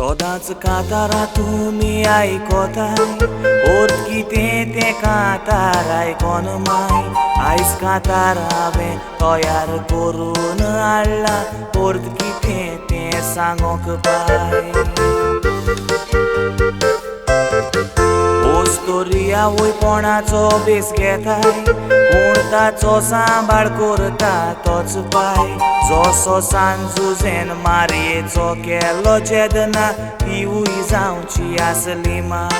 सदांच कांतारां तुमी आयकताय, अर्थ कितें तें कांतार आयकोन माय. आयज कांतार हांवें तयार करून हाडलां, अर्थ कितें तें सांगोंक पाय. ओस्तोरी आवयपणाचो बेस घेताय, पूण ताचो सांबाळ करता तोच पाय. जसो सांजुजेन मारयेचो केलो जेदना, तिवूय जावची आसली माय.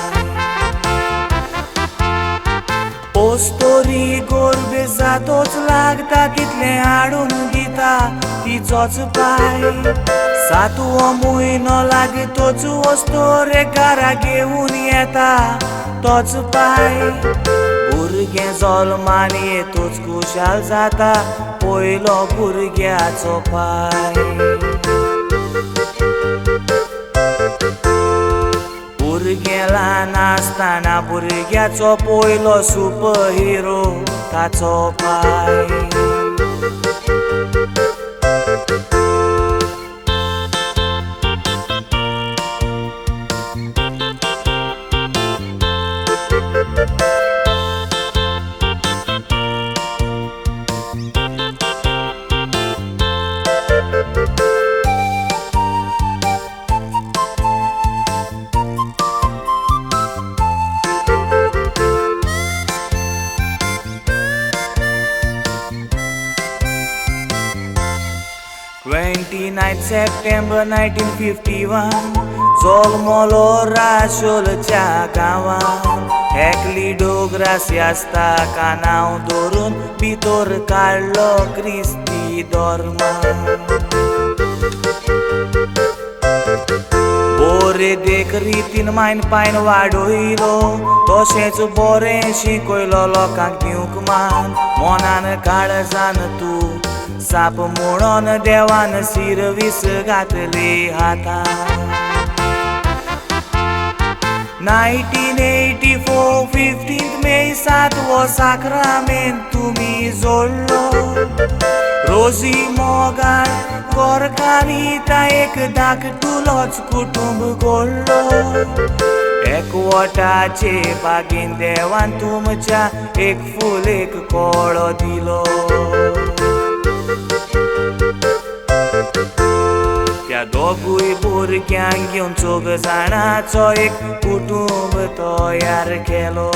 ओस्तोरी गोरबे जातोच लागता, तितलें हाडून दिता तिचोच पाय. सातवो म्हयनो लागतोच ओस्तोरे घरा घेवन येता तोच पाय. भुरगें जल्मान येतोच खुशाल जाता, पयलो भुरग्याचो पाय. भुरगें ल्हान आसतना भुरग्याचो पयलो सुपर हिरो ताचो पाय. Ninth September 1951 जल्मलो राशोलच्या गांवान. एकली डोगरासी आसता कानाव धरून भितर काडलो क्रिस्ती धर्मान. बरे देख रितीन मायन पायन वाडयलो, तशेंच बरें शिकयलो लोकांक दिवंक मान. मनान काळजान तूं साप म्हणून देवान सिरवीस घातली हातान. 1984 15 मे सातवो साक्रामेंत तुमी जोडलो. रोजी मोगाळ गोरकारीता एक धाकटुलोच कुटुंब घडलो. एकवटाचे बागेन देवान तुमच्या एक फूल एक कळो दिलो. त्या दोगूय भुरग्यांक घेवन चौग जाणाचो एक कुटुंब तयार केलो.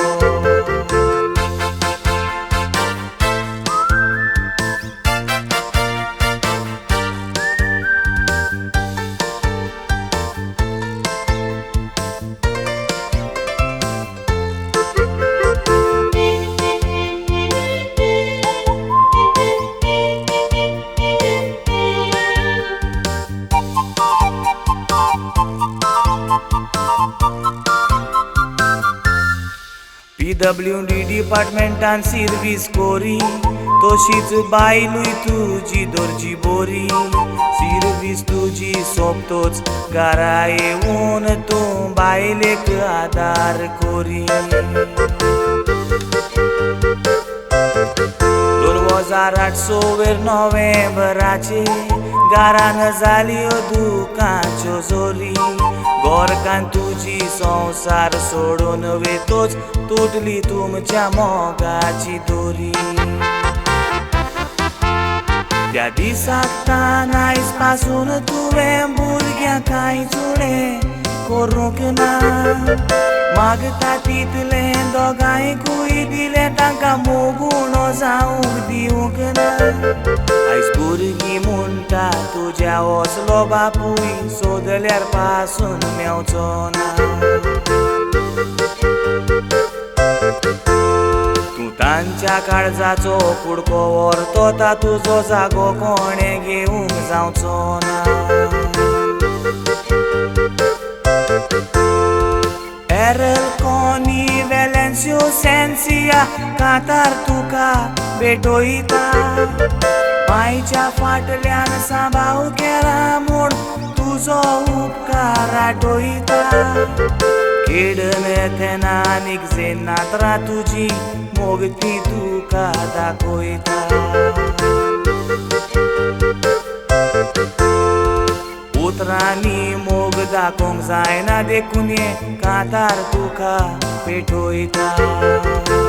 PWD डिपार्टमेंटान सिर्वीस कोरी, तशीच बायलूय तुजी दर्जी बोरी. सिर्वीस तुजी सोंपतोच घरा येवन तूं बायलेक आदार कोरी. 2008 सवेर नोव्हेंबराचे घरान जाल्यो दुकांच्यो जोरी. गोरकान तुजी संवसार सोडून वेतोच तुटली तुमच्या मोगाची दोरी. त्या दिसाक तान आयज पासून तुवें भुरग्यांक कांयच उणें करूंक ना. मागता तितलें दोगांयकूय दिलें, तांकां मोग उणो जावंक दिवंक ना. आयज भुरगीं म्हणटा तुज्या असलो बापूय सोदल्यार पासून मेवचो ना. तूं तांच्या काळजाचो कुडको व्हरतोता, तुजो जागो कोणें घेवंक जावचो ना. एरल कोनी वेलेन्सियो सेन्सिया कांतार तुका भेटयता. मायच्या फाटल्यान सांबाळ केला म्हूण तुजो उपकार आठयता. खेडन तेन्ना आनीक जेन्नात्रां तुजी मोग ती तुका दाखयता. उतरांनी मोग दाखोवंक जायना देखून हें कांतार तुका पेटोयता.